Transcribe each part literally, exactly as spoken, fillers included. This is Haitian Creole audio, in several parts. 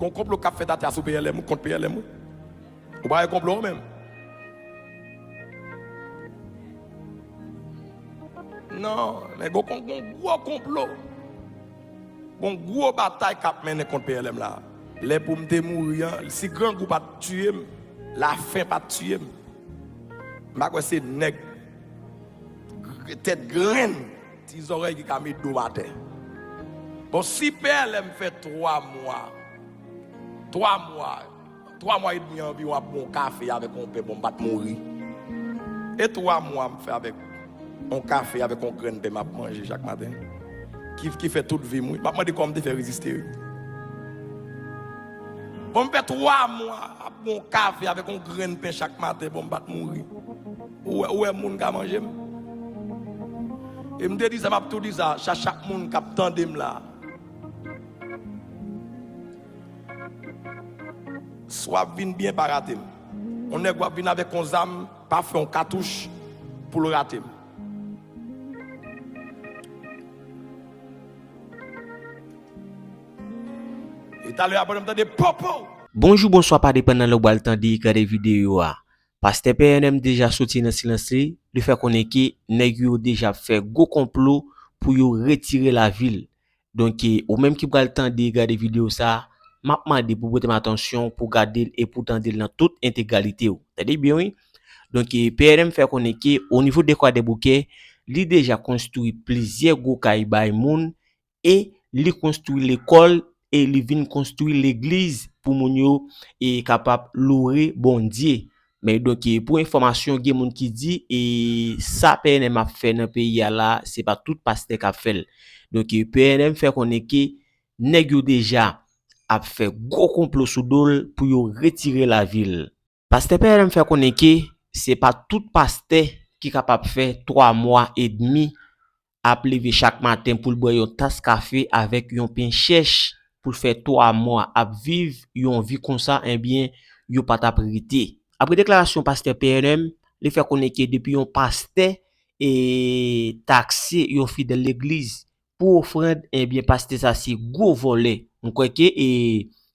Gon konplo k ap fèt atè a sou P L M, kont P L M, wi. Ou pa wè konplo an menm? Non, men gon, gon, gon gwo konplo. Gon gwo batay k ap mennen kont P L M la. Lè pou m te mouri an, si grangou pa t tiye m, lafen pa t tiye m, m pa kwè se nèg tèt grenn, ti zòrèy ki ka met do m atè. Bon, si P L M fè twa mwa, twa mwa, twa mwa edmi anviwon ap bwè yon kafe avèk yon pen, bon, m pa t mouri. E twa mwa m fè avèk yon kafe, avèk yon grenn pen m ap manje chak maten, ki, ki fè tout vi m, wi. M ap mande kòman m te fè reziste, wi. Bon, m fè twa mwa ap bwè yon kafe avèk yon grenn pen chak maten, bon, m pa t mouri. Ou wè, ou wè moun ka manje m? E m te di sa, m ap tou di sa, chak, chak moun k ap tande m la. Swa ap vin byen, pa rate m. Yon nèg w ap vin avèk yon zam, pa fè yon katouch pou l rate m. E talè a pandan m tande popo. Bonjou, bonswa, pa depann nan lè w pral tande e gade videyo a. Pastè P N M deja soti nan silans li, li fè konnen ke nèg yo deja ap fè gwo konplo pou yo retire lavi l. Donk, e, ou menm ki pral tande e gade videyo sa a, m ap mande pou w pote m atansyon, pou w gade l e pou w tande l nan tout entegralite w. Tande byen, wi. Donk, e, P N M fè konnen ke o nivo de Kwadèboukè, li deja konstwi plizyè gwo kay bay moun e li konstwi lekòl e li vin konstwi legliz pou moun yo, e, kapab loure Bondye. Men donk, e, pou enfòmasyon, gen moun ki di, e, sa P N M ap fè nan peyi a la, se pa tout pastè k ap fè l. Donk, e, P N M fè konnen ke nèg yo deja ap fè gwo konplo sou do l pou yo retire lavi l. Pastè P N M fè konnen ke se pa tout pastè ki kapab fè twa mwa edmi ap leve chak maten pou l bwè yon tas kafe avèk yon pen chèch, pou l fè twa mwa ap viv yon vi konsa, ebyen, yo pa t ap rete. Apre deklarasyon pastè P N M, li fè konnen ke depi yon pastè, e, takse yon fidèl legliz pou ofrann, ebyen, pastè sa se gwo vòlè. M kwè ke, e,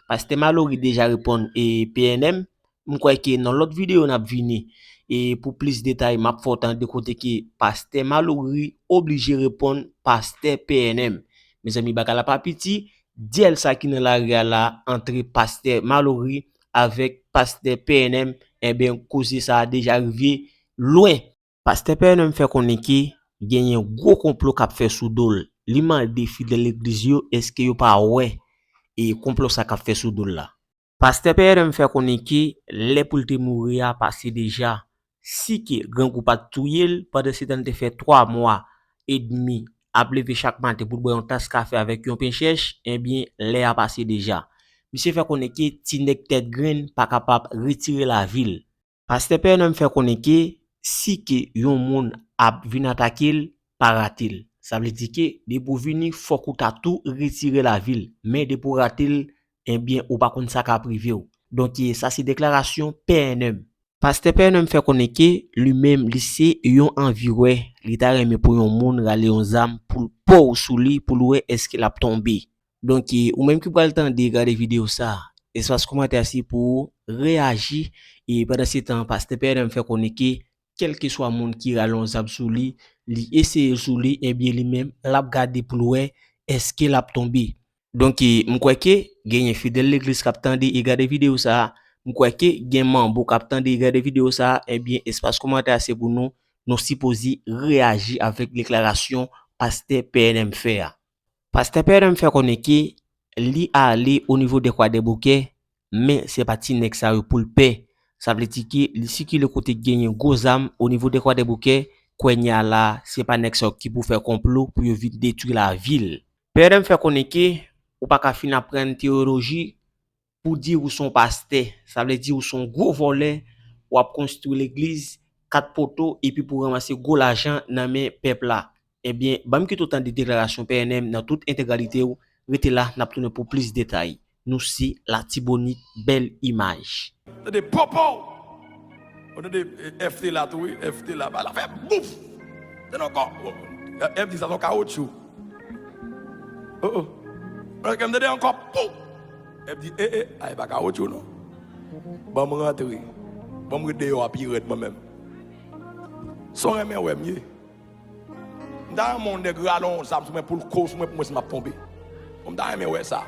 pastè Malory deja reponn, e, P N M. M kwè ke nan lòt videyo n ap vini, e, pou plis detay, m ap fè w tande kote ke pastè Malory oblije reponn pastè P N M. Mezanmi, bagay la pa piti, dyèl sa ki nan lari a la, antre pastè Malory avèk pastè P N M, ebyen, koze sa a deja rive lwen. Pastè P N M fè konnen ke genyen gwo konplo k ap fè sou do l. Li mande fidèl legliz yo èske yo pa wè, e, konplo sa k ap fè sou do l la. Pastè P N M fè konnen ke lè pou l te mouri a pase deja. Si ke grangou pa t touye l, pandan se tan l te fè twa mwa edmi ap leve chak maten pou l bwè yon tas kafe avèk yon pen chèch, ebyen, lè a pase deja. Misye fè konnen ke ti nèg tèt grenn pa kapab retire lavi l. Pastè P N M fè konnen ke si ke yon moun ap vin atake l, pa rate l. Sa vle di ke depi w vini, fòk ou ta tou retire lavi l. Men depi w rate l, ebyen, ou pa konn sa k ap rive w. Donk, e, sa se deklarasyon P N M. Pastè P N M fè konnen ke li menm, li se yon anvi wè, li ta renmen pou yon moun rale yon zam pou l pow sou li, pou l wè èske l ap tonbe. Donk, e, ou menm ki pral tande, gade videyo sa a, espas kòmantè a se pou ou reyaji. E pandan se tan, pastè P N M fè konnen ke kèlkeswa moun ki rale yon zam sou li, li eseye l sou li, ebyen, li menm, l ap gade pou l wè èske l ap tonbe. Donk, e, m kwè ke genyen fidèl legliz k ap tande e gade videyo sa a. M kwè ke gen manbo k ap tande e gade videyo sa a. Ebyen, espas kòmantè a se pou nou. Nou sipoze reyaji avèk deklarasyon pastè P N M fè a. Pastè P N M fè konnen ke li ale o nivo de Kwadèboukè, men se pa ti nèg sa yo pou l pè. Sa vle di ke li sikile kote k genyen gwo zam o nivo de Kwadèboukè, kounye a la, se pa nèg sa yo ki pou fè konplo pou yo vin detwi lavi l. P N M fè konnen ke ou pa ka fin aprann teyoloji pou di ou se yon pastè. Sa vle di ou se yon gwo vòlè, w ap konstwi legliz, kat poto, epi pou ranmase gwo lajan nan men pèp la. Ebyen, ban m kite w tande deklarasyon P N M nan tout entegralite w. Rete la, n ap tounen pou plis detay. Nou se Latibonit, bèl imaj. Tande popo! Ou tande, e, F te la tou, wi, F te la. Ba la fè bouf! Tande ankò. F di sa se yon kawotchou. Oh, oh. Ou tande ankò, pouf! Èv di, e, e, ay, pa kawotchou non. Ban m rantre. Ban m ret deyò a pi rèd mwen menm. Sa w renmen wè m ye. M ta renmen yon nèg rale yon zam sou mwen pou l koz sou mwen pou mwen si m ap tonbe. Bon, m ta renmen wè sa.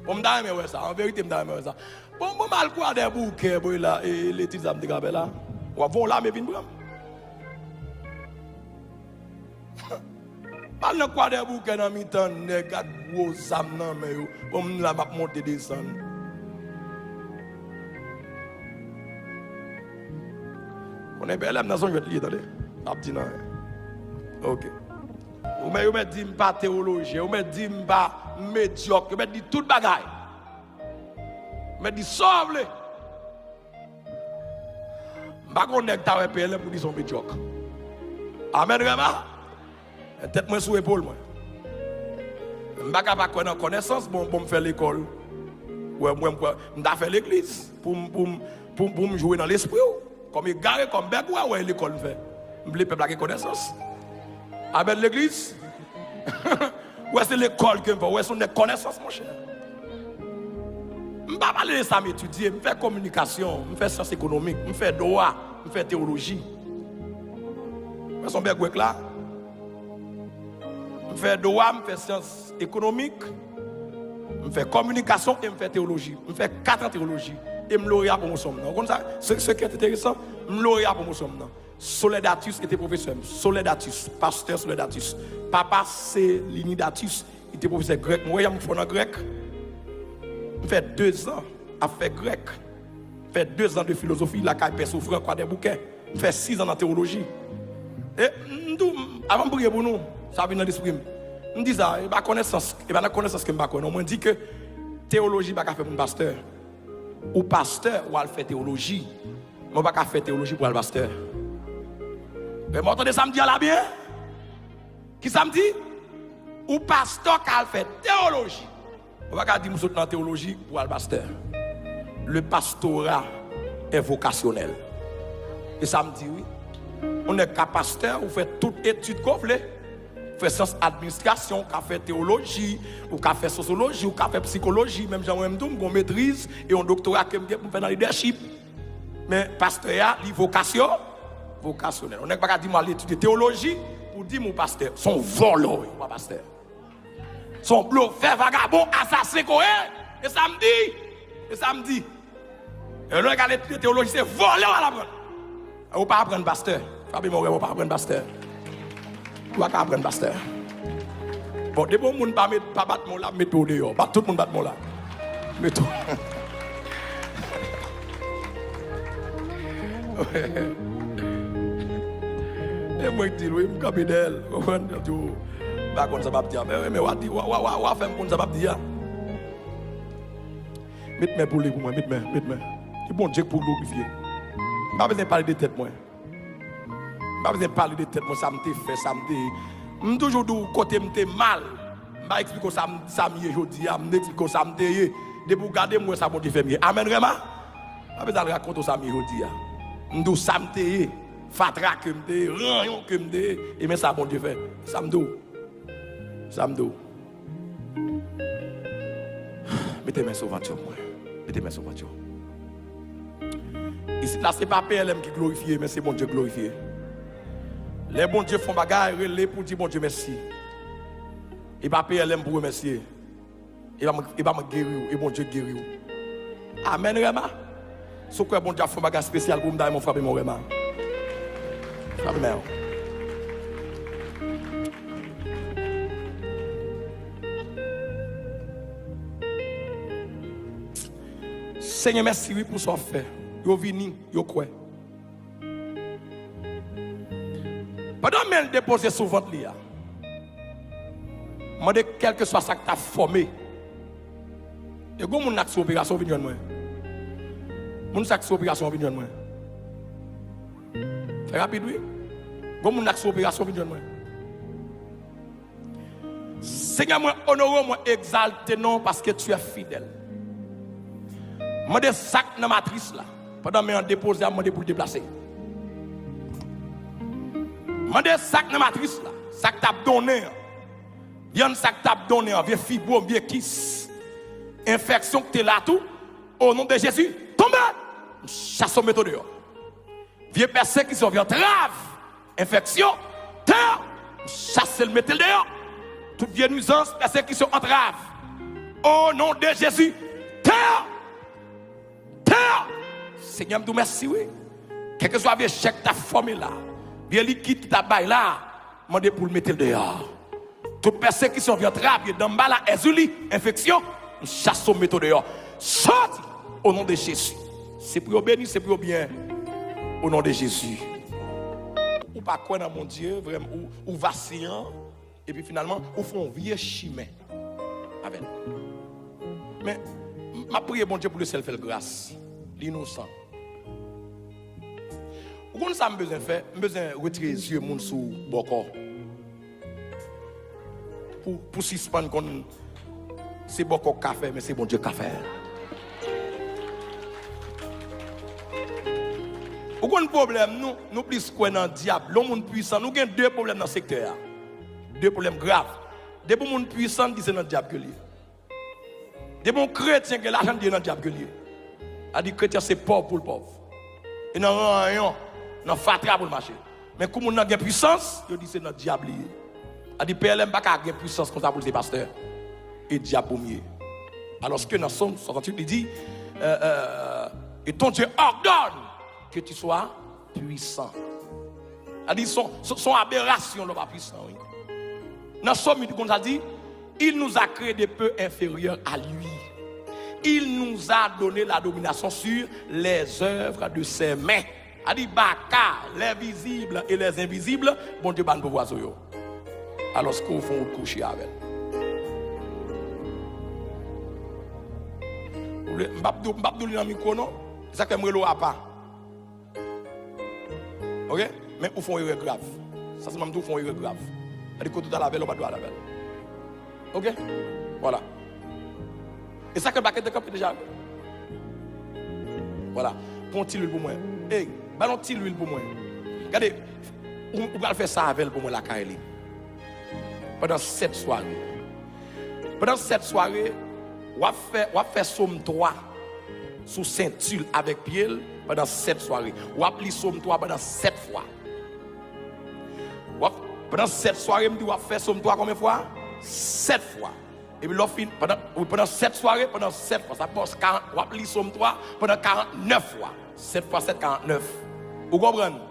Bon, m ta renmen wè sa. An verite, m ta renmen wè sa. Bon, bon, m al Kwadèboukè, boy, la, e, e, etid sa m te ka fè la. W ap voye yon lame vin pran m. M al nan Kwadèboukè nan mitan nèg ak gwo zam nan men yo. Bon, m la, m ap monte desann. Konnen P L M nan se yon jwèt li ye, tande. M ap di nan. Ok. Ou mèt, yo mèt di m pa teyolojyen, yo mèt di m pa medyòk, yo mèt di tout bagay. Yo mèt di sa w vle. M pa konn nèg ta wè P L M pou di se yon medyòk. Amèn, Rema? Tèt mwen sou epòl mwen. M pa ka pa kwè nan konèsans, bon, bon, m fè lekòl. Wè, mwen, m kwè, m ta fè legliz pou m, pou m, pou, pou m jwe nan lespri w. Kòm egare, kòm bègwè, wè lekòl m fè. M vle pèp la gen konèsans. Amèn, legliz? Wè se lekòl ke m fè, wè se yon nèg konèsans, monchè. M pa pale de sa m etidye, m fè kominikasyon, m fè syans ekonomik, m fè dwa, m fè teyoloji. Wè se yon bègwè k la. M fè dwa, m fè syans ekonomik, m fè kominikasyon e m fè teyoloji. M fè kat an teyoloji. E m loreya pwomosyon m nan. Ou konn sa? Se, se ki enteresan, m loreya pwomosyon m nan. Soledad Datus te pwofesè m. Soledad Datus, pastè Soledad Datus. Papa Selini Datus, li te pwofesè grèk. Mwen wè jan m fò nan grèk. M fè dezan ap fè grèk. Fè dezan de filozofi lakay Pè Soufran Kwadèboukè. M fè sizan nan teyoloji. E m di w, avan m priye pou nou, sa vin nan lespri m. M di sa, e pa konèsans, e pa nan konèsans ke m pa kwè non. Mwen di ke teyoloji pa ka fè moun pastè. Ou pastè, ou al fè teyoloji. Men w pa ka fè teyoloji pou al pastè. Men w tande sa m di a la byen? Ki sa m di? Ou pastè ka al fè teyoloji. Ou pa ka di m sot nan teyoloji pou al pastè. Le pastorat est vocationnel. E sa m di wi. Ou nèg ka pastè, ou fè tout etid ke w vle. Ou fè syans administrasyon, ou ka fè teyoloji, ou ka fè sosyoloji, ou ka fè psikoloji, menm jan mwen menm tou, m gon metriz e yon doktora ke m gen pou m fè nan lidèchip. Men pastè a, li vokasyon, vokasyonèl. Yon nèg pa ka di m al etidye teyoloji pou di m ou pastè. Se yon vòlò w ye, ou pa pastè. Se yon blofè, vagabon, asasen ke w ye. E sa m di. E sa m di. E lè w al etidye teyoloji, se vòlè w al aprann. Ou pa aprann pastè. Frape men w, ou pa aprann pastè. Ou pa ka aprann pastè. Bon, depi yon moun pa met, pa bat men w la, m mete w deyò. Bat tout moun bat men w la. Mete w. E mwen k di l, wi, m kanpe dèyè l. Konprann? M di w, m pa konn sa m ap di a. Men, men w a di, w a, w a, w a, w a fè m konn sa m ap di a. Met men pou li pou mwen, met men, met men. E Bondye k pou glorifye. M pa bezwen pale de tèt mwen. M pa bezwen pale de tèt mwen, sa m te fè, sa m te ye. M toujou di w kote m te mal. M pa eksplike w sa m, sa m ye jodi a, m te eksplike w sa m te ye. Depi w gade m, w wè sa Bondye fè m ye. Amèn, Rema? M pa bezwen al rakonte w sa m ye jodi a. M di w sa m te ye. Fatra ke m te ye, ranyon ke m te ye. E men sa Bondye fè. Sa m di w. Sa m di w. Mete men sou vant yo pou mwen. Mete men sou vant yo. Isit la, se pa P L M ki glorifye, men se Bondye k glorifye. Lè Bondye fè yon bagay, rele pou di Bondye mèsi. E pa P L M pou remèsye. E pa mwen, e pa mwen k geri w, e Bondye k geri w. Amèn, Rema. Si w kwè Bondye ap fè yon bagay espesyal pou ou, m ta renmen w frape men w, Rema. Frape men w. Senyè, mèsi, wi, pou sa w fè. Yo vini, yo kwè. Pandan men l depoze sou vant li a, mande kèlkeswa sa k ta fòme. E gon moun la k sou operasyon vin jwenn mwen. Moun sa k sou operasyon vin jwenn mwen. Fè rapid wi. Gon moun la k sou operasyon vin jwenn mwen. Senyè, mwen onore w, mwen egzalte non w paske tu es fidèl. Mande sa k nan matris la. Pandan men an depoze a, mande pou l deplase. Mande sa k nan matris la, sa k t ap donnen an. Vyann sa k t ap donnen an, vye fibwòm, vye kis, enfeksyon ki te la tou, o non de Jezi, tonbe! M chase w, mete w deyò. Vye pèsekisyon, vye antrav, enfeksyon, tè! M chase l, mete l deyò. Tout vye nwizans, pèsekisyon, antrav, o non de Jezi, tè! Tè! Senyè, m di w mèsi, wi. Kèlkeswa vye chèk t ap fòme la, vye likid ki t ap bay la, mande pou l mete l deyò. Tout pèsekisyon, vye antrav, vye danmbala, èzili, enfeksyon, m chase w, m mete w deyò. Sòti! O non de Jezi. Se pou yo beni, se pou yo byen. O non de Jezi. Ou pa kwè nan Bondye, vrèman, ou, ou vasilan, epi finalman, ou fè yon vye chimen avè l. Men, m ap priye Bondye pou Lesyèl fè l gras. Li inosan. Ou konn sa m bezwen fè? M bezwen retire zye moun sou bòkò. Pou, pou sispann konn se bòkò k ka fè, men se Bondye k ka fè. Ou konn pwoblèm nou, nou plis kwè nan dyab. Lè yon moun pwisan, nou gen de pwoblèm nan sektè a. De pwoblèm grav. Depi yon moun pwisan, di se nan dyab ke l ye. Depi yon kretyen gen lajan, di se nan dyab ke l ye. A di kretyen se pòv pou l pòv. E nan ranyon, nan fatra pou l mache. Men kou moun nan gen pwisans, yo di se nan dyab li ye. A di P L M pa ka gen pwisans konsa pou l se pastè. E dyab pou m ye. Alòske nan Sòm swasanntuit, li di, euh, euh, et ton Dieu ordonne que tu sois puissant. A di son, son, son aberasyon lè w pa pwisan, wi. Nan Sòm, li konn sa di, il nous a créés des peu inférieurs à lui. Il nous a donné la domination sur les œuvres de ses mains. A di baka, les visibles et les invisibles, Bondye ba n pouvwa sou yo. Alòske w fè yon wout kouche avè l. Ou vle, m p ap di w, m p ap di w li nan mikwo non. Se sa k fè m rele w apa. Ok? Men ou fè yon erè grav. Sa sèlman m di w, ou fè yon erè grav. Sa di kote w t al avè l, ou pa t dwe al avè l. Ok? Vwala. E sa ke l pa kite kanpe deja. Vwala. Pran yon ti lwil pou mwen. Ey, ba l yon ti lwil pou mwen. Gade, ou, ou pral fè sa avè l pou mwen lakay li. Pandan sèt sware. Pandan sèt sware, w ap fè, w ap fè Sòm twa sou senti l avèk pye l pandan sèt sware. W ap li Sòm twa pandan sèt fwa. W ap, pandan sèt sware, m di w ap fè Sòm twa konbyen fwa? Sèt fwa. Epi lè w fin, pandan, wi, pandan sèt sware, pandan sèt fwa. Sa fè karant, w ap li Sòm twa pandan karantnèf fwa. Sèt fwa sèt, karantnèf. Ou konprann?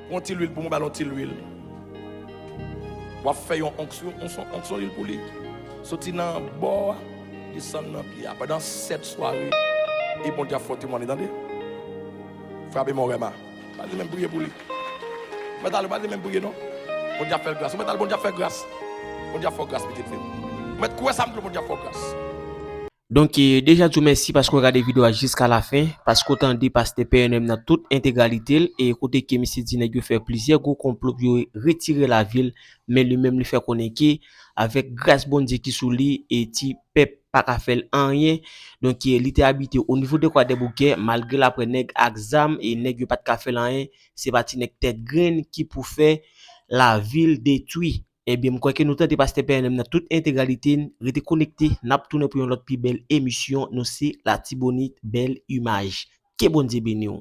Pran ti lwil pou mwen, ba l yon ti lwil. W ap fè yon onksyon, onksyon, onksyon lwil pou li. Soti nan bò a, desann nan pye a. Pandan sèt sware, e Bondye ap fè w temwanye, tande. Frape men w, Rema. Pa di menm priye pou li. Mèt ale, pa di menm priye non. Bondye ap fè l gras. Ou mèt ale, Bondye ap fè gras. Bondye ap fè w gras, pitit fi m. Ou mèt kwè sa m di w, Bondye ap fè w gras. Donk, eh, deja di w mèsi paske w gade videyo a jiska lafen, paske w tande pastè P N M nan tout entegralite l, e kote ke misye di nèg yo fè plizyè gwo konplo pou yo retire lavi l, men li menm li fè konnen ke avèk gras Bondye ki sou li, e ti pèp pa ka fè l anyen. Donk, eh, li te abite o nivo de Kwadèboukè, malgre l apre nèg ak zam, e nèg yo pa t ka fè l anyen, se pa ti nèg tèt grenn ki pou fè lavi l detwi. Ebyen, m kwè ke nou tande pastè P N M nan tout entegralite n. Rete konekte, n ap tounen pou yon lòt pi bèl emisyon. Nou se Latibonit, bèl imaj. Ke Bondye beni w.